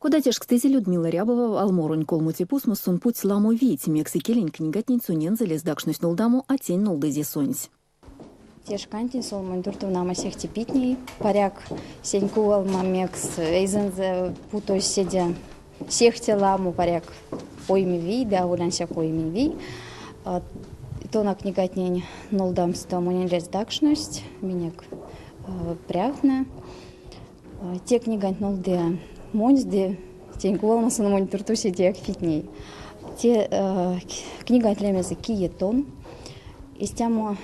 Кода тешкстызе Людмила Рябова, валморонь колмоце пусмос сон путсь ламо вийть, мекс икелень книгатнень сонензэ лездакшность нолдамо, а тень нолдызе сонсь. Те шкантень сон монь туртов нама сехте питней. Паряк, сень кувалма мекс эйзэнзэ путозь седе сехте ламо, паряк, ойме вий, ды аволь ансяк ойме вий. Тона книгатнень нолдамсто монень лездакшность минек прявтнэ. Те книганть нолдыя монсь ды тень кувалма сон монь туртов седеяк питней. Те книганть лемезэ «Кие тон?». Истямо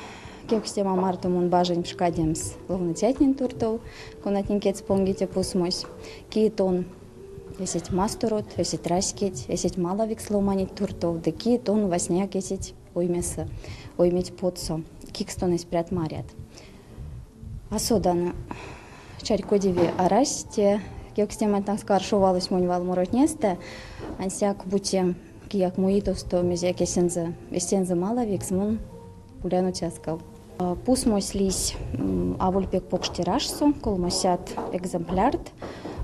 кевкстема марто мон бажинь пшкадемс ловныцятнень туртов, конатнень кедьс понги те пусмось. Кие тон эсеть масторот, эсеть раськеть, эсеть малавикс ломанеть туртов, ды кие тон васняяк эсеть оймесэ, ойметь потсо, кикс тон эсь прят марят. А содан, чарькодеви арась те кевкстеманть каршо валось монь валморотнестэ, ансяк бути кияк муи тосто мезеяк эсензэ, эстензэ малавикс, мон улян уцяскав. Пусмось лиссь аволь пек покш тиражсо, колмосядт экземплярт.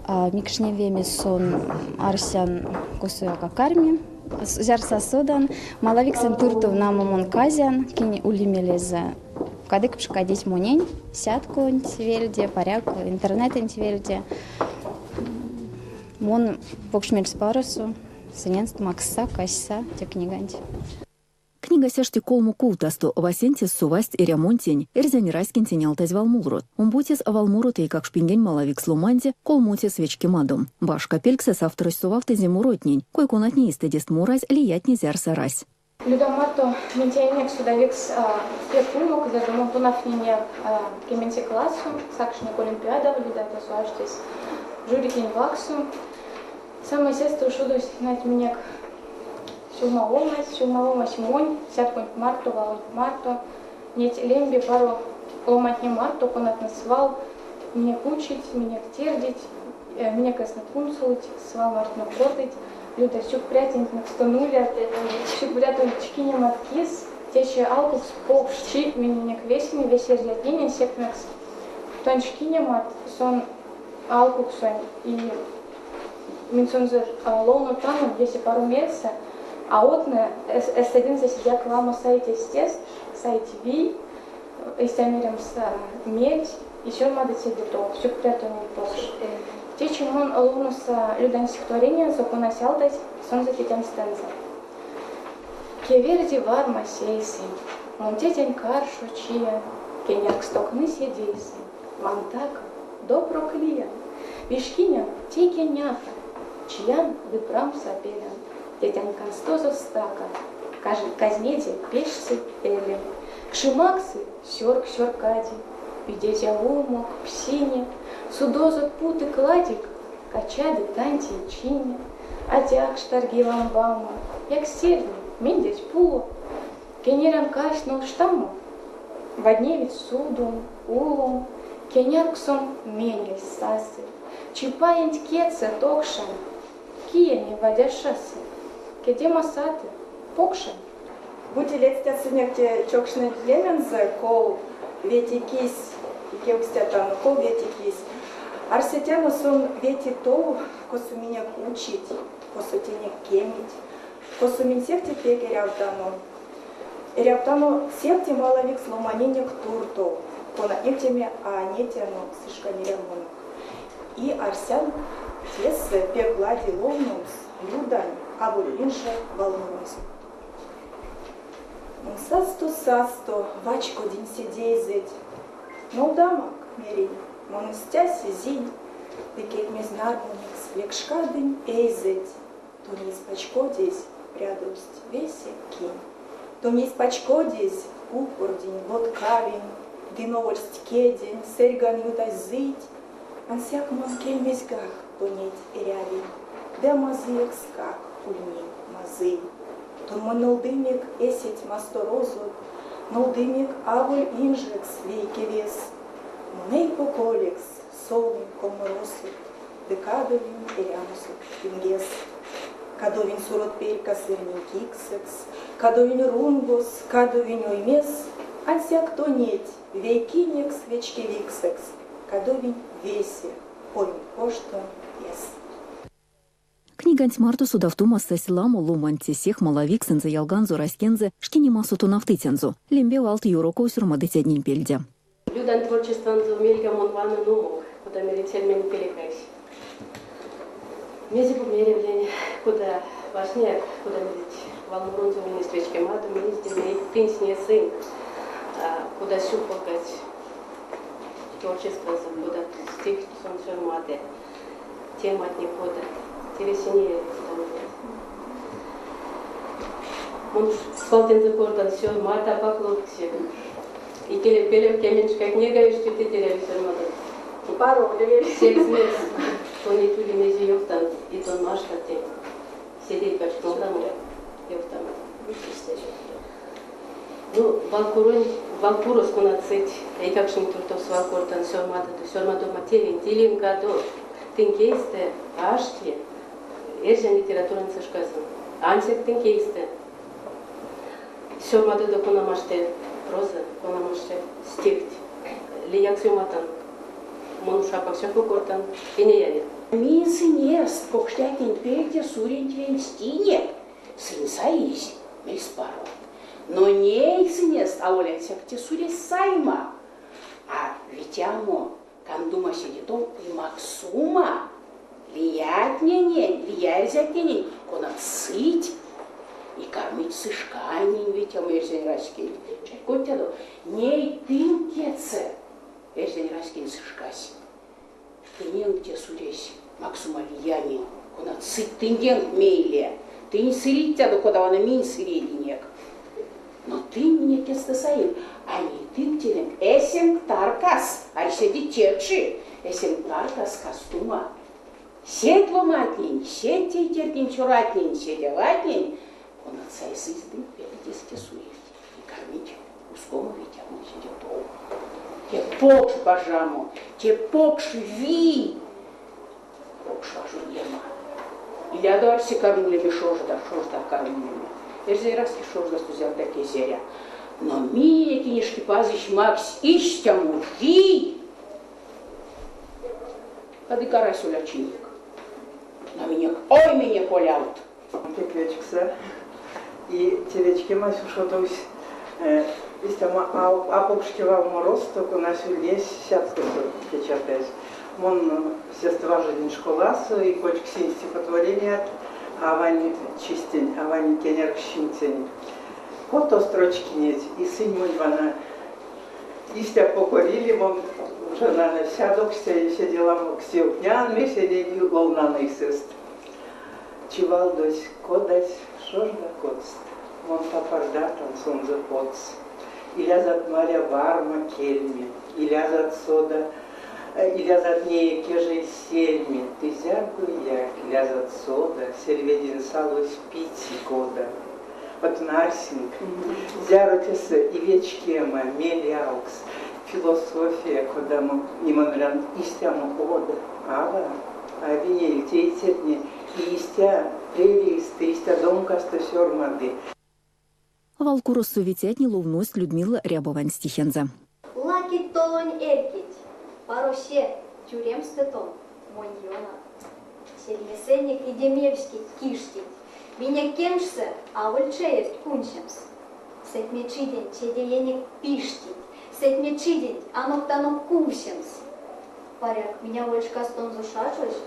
Микшневеме сон арсян косояк а карми. Зярс а содан, малавиксэнь туртов намо мон казян, кинь ули мелезэ. Кадык пшкадить монень сятконть вельде, паряк, интернетэнть вельде. Мон покш мельспаросо сыненст максса, казьса те книганть. Книгась ашти колмо кувтасто. Васенцесь совасть эрямонтень, эрзянь раськентень алтазь валморот. Омбоцесь валморот эйкакшпингень малавикс ломанде, колмоцесь вечкемадо. Башка пельксэс авторось совавтызе моротнень, кой-конатне эйстэдест моразь, лиятне зярс арась. Люда марто минь теинек содавикс пек умок, зярдо мон тонавтнинек кеменце классо, сакшнынек олимпиадав, Люда тосо аштесь жюритнень вакссо. Самай сестэ ушодовсь, нать, минек сюлмавомась, сюлмавомась монь сятконть марто, валонть марто, неть лембе паро ломантне марто, конатне свал минек учить, минек тердить, минек эснэ кунсолыть, свал мартонок кортыть. Люда, сюкпря тенть нуля, сюкпря тонть шкинемат кис, течи алкукс покш чи миненек весене, весе эрзятненень сектнекс. Тонь шкинемат, сон алкуксонь и минь сонзэ ловнотано весе паро мельсэ, а однэ эстедензэ седеяк ламо саить эстест, саить вий, истя меремс, мельть и сёрмадыть седе тов, сюкпря тонеть покш. Течи мон ловноса Людань стихотворениянзо, конась алтазь сонзэ тетянстэнзэ. Кеверди вармась эйсэнь, мон тетянь каршо чиян, кеняркс токны седейсэнь, вантака, допрок лиян. Вишкинян, теке няка, чиян ды прамс а пелян. Тетянь канстозо стака, казнеде пешксе элем. Кши максы, сёрк сёркади, пидезь умок, псине, судозо путы кладик, качады тантей чине. Атякш тарги ламбамо, якстерни, мендязь пуло. Кенерян кашт нолштамо, вадневить судом, улом, кенярксом менель сасы. Чипаенть кедьсэ токшан, кие не вадяшасы, кедем а саты, покшан. Бути ледстясынек те чокшненть лемензэ, ков вети кись, кевкстятано, ков вети кись. Арсетяно, сон вети тов, косо минек учить, косо тенек кемить, косо минь сехте пек эрявтано. Эрявтано сехте малавикс ломаненек туртов, конатневтеме а нетяно сышкань эрямонок. И арсян, тесэ пек лади ловномс Людань аволь инже валморонзо. Мон састо-састо вачкодинь седейзэть. Нолдамак, меринь, мон истя сизинь, ды кельмезь нармунекс лекшкадынь эйзэть. Тонеть пачкодезь прядовсть весе кинь. Тонеть пачкодезь пупординь, лоткавинь, ды новольсть кедень, сэрьган ютазь зыйть. Ансяк мон кельмезьгак тонеть эрявинь, ды мазыекскак ульнинь мазый. Тон монь нолдымик эсеть масторозот, нолдымик аволь инжекс вейке вес. Монень поколекс солынь коморосот ды кадовинь эрямосот пингес. Кадовинь сурот перька сырнень киксэкс, кадовинь рунгос, кадовинь оймес, ансяк тонеть, вейкинекс вечкевиксэкс, кадовинь весе ойме коштом пес. Книганть марто содавтома састь ламо ломанть, сех малавиксэнзэ, ялганзо, раськензэ, шкинемасо тонавтыцянзо. Лембе валт ёроков сёрмадыцятнень пельде. Людань творчестванзо мельга мон ванан умок, кода мерить сельмень икеле кайсь. Мезе бу меревлинь, кода васняяк, кода мерить, валморонзо ульнесть вечкемадо, мезде ней тынсь несынк, кода сюпалгадсь творчествазо, кода стихть сон сёрмады, тематне кодат, те весе неяви, кода мерить. Мон свал тензэ кортан, сёрмадт апак лотксе. Икеле пелев кеменьшка книга эштё теть эряви сёрмадомс. Паро улевель. Секс мекс тонеть ули мезе ёвтамс, и тон маштат тень седей пачк нолдамо ёвтамо. Ну, валкуронь, валкурос конат сыть эйкакшонь туртов свал кортан сёрмадодо, сёрмадома тевенть, илинкадо. Тынк эйстэ ашти эрзянь литературань сы шказо. Ансяк тынк эйстэ. Сёрмадодо кона машты проза, кона машты стихть. Лиякс ёматан. Мон уш апак сёпо кортан, те неяви. Минь сынест покштятнень пельде суренть венстинек, сынь саизь мельспаро. Но ней сынест аволь ансяк те суресь сайма, а ветямо кандума седе тов и максума лиятненень, лия эрзятненень, конат сыть и кармить сы шканень ветямо эрзянь раськенть. Чарькодтядо, ней тынк кедьсэ эрзянь раськень сы шкась. Тыненк те суресь максума лиянень, конат сыть тынденк мейле. Тынь сыретядо, кода вана минь сырединек. Но тынь минек кедьстэ саинк, а ней тынк тевенк эсенк таркас, арседе течи, эсенк таркас кастума. Сеть ломантнень, сеть тейтертнень, цёратнень, сеть аватнень, конат сайсызь ды пельдест те суренть и кармить ускомо ветямо седе тов. Те покш бажамо, те покш вий, покш важодема. Илядо арсе кармилеме шожда, шожда кармилеме. Эрзянь раське шождасто зярдо кезэря. Но минек Инешкипазось макссь истямо вий, кадык арась олячинек. Но минек ойменек олявт. Пек вечкса. И те вечкемась ушодовсь истямо апокшке валморосто, конась ульнесь Сяткосо печатазь. Мон сестэ важодинь школасо и кочксинь стихотвореният авань чистэнь, авань кенярксчинтень. Кото строчкинеть, и сынь монь вана истя покорили, мон уже, наверное, сядоксть седе ламоксть ёвтнян, весенень ловнан эйсэст. Чивалдось кодась шожда коцт, мон тапардатан сонзэ потс. Илязат маря варма кельме, илязат сода, илязат нее кежей сельме, ды зярдояк илязат сода, сельведень салось пици кода. Вот арсинк, зяро тесэ и вечкема, мелявкс, философия, кодамо нимамерян истямо од ава, авине тейтертне и истя превейстэ, истя домкасто сёрмады. Валкурос совицятне ловность Людмила Рябовань стихензэ. Лакить толонь эрькеть, паро се, тюремстэ тон, монь ёно. Сельмесэнек идемевськеть киштить, минек кенжсэ аволь чеерть кундсемс. Сэтьмечиденть седеенек пиштить, сэтьмечиденть аноктано кувсемс. Паряк, минь аволь шкастонзо шачозь,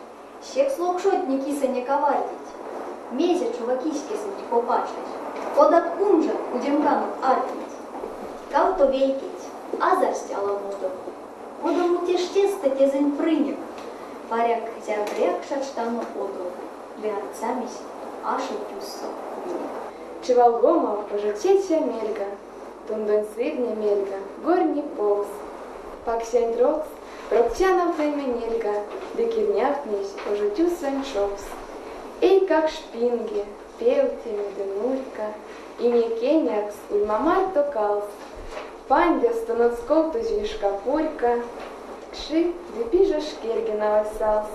секс локшотне кисэнек авардить. Мезе чова киськесэнть копачазь, кодат унжат удемганок ардтнить. Кавто вейкеть, азарсть аламодо. Кодамо тештестэ тезэнь прынек. Паряк, зярдояк шачтано одов ды артсамизь ашо тюссо минек. Чивалгома ожо цеця мельга, тундонь сырне мельга горней полз. Паксянть трокс прок цянав менельга ды кирнявтнесь ожо тюсонь човс. Эйкакш пинге, певтеме ды нурька, ине кеняркс ульма марто калс. Пандясто ноцковтозь вишка пурька, кши ды пиже шкерьге навазь салс.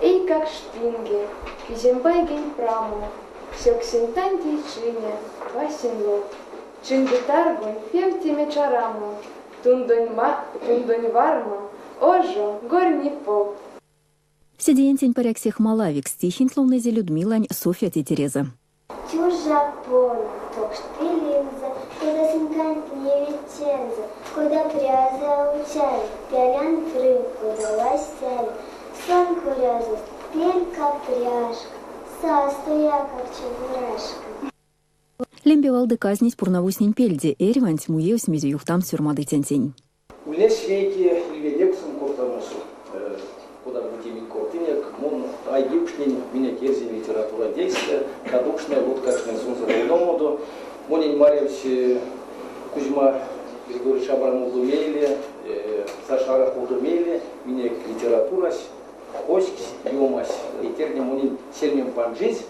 Эйкакш пинге, пизембайгень прамо, сёксень тантей чине, васень лов. Чинде таргонь певтеме чарамо, тундонь варма, ожо горнипов. Седеентень паряк сех малавикс стихенть ловнызе Людмилань Софья тейтерезэ. Тюжа пона, покшт пелензэ, кода сынь кандтневить тензэ, кода прязо а учави, пелян пры, кода ластяви. Сон курязост пелька пряшка, састо якак чебурашка. Лембе вал ды казнеть пурнавозтнень пельде эрьванть муевсь мезе ёвтамс сёрмадыцянтень. Ульнесь вейке ильведевксэнь кортамосо, кода бути минь кортынек, мон гайгекшнинь минек эрзянь литературанть эйстэ, кадокшныя, лоткакшныя сонзэ ловномодо. Монень марявсь Кузьма Григорьевич Абрамовдо мейле, Саша Араповдо мейле минек литературась коськсь, ёмась. Тейтерне монень сельмем панжизь,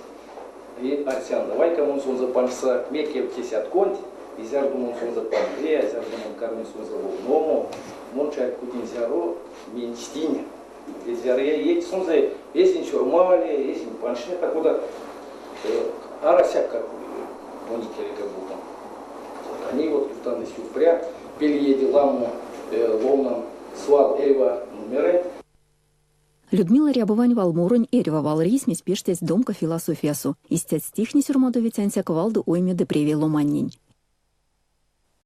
и арсян, давай-ка мон сонзэ панжса мекев те сятконть, и зярдо мон сонзэ панжия, зярдо мон карминь сонзэ ловномо, мон чарькодинь зяро менстинь. Ведь зярыя иеть сонзэ эзинь сёрмале, эзинь панжне, так кода арасяк как монь икеле как будто. Вот, они вот ютан сюкпря, пельиеде ламо ловнан свал эрьва номерэнть. Людмила Рябовань валморонь эрьва валрисьмесь пештязь домка философиясо. Истят стихтне сёрмадовить ансяк валдо ойме ды превей ломаннень.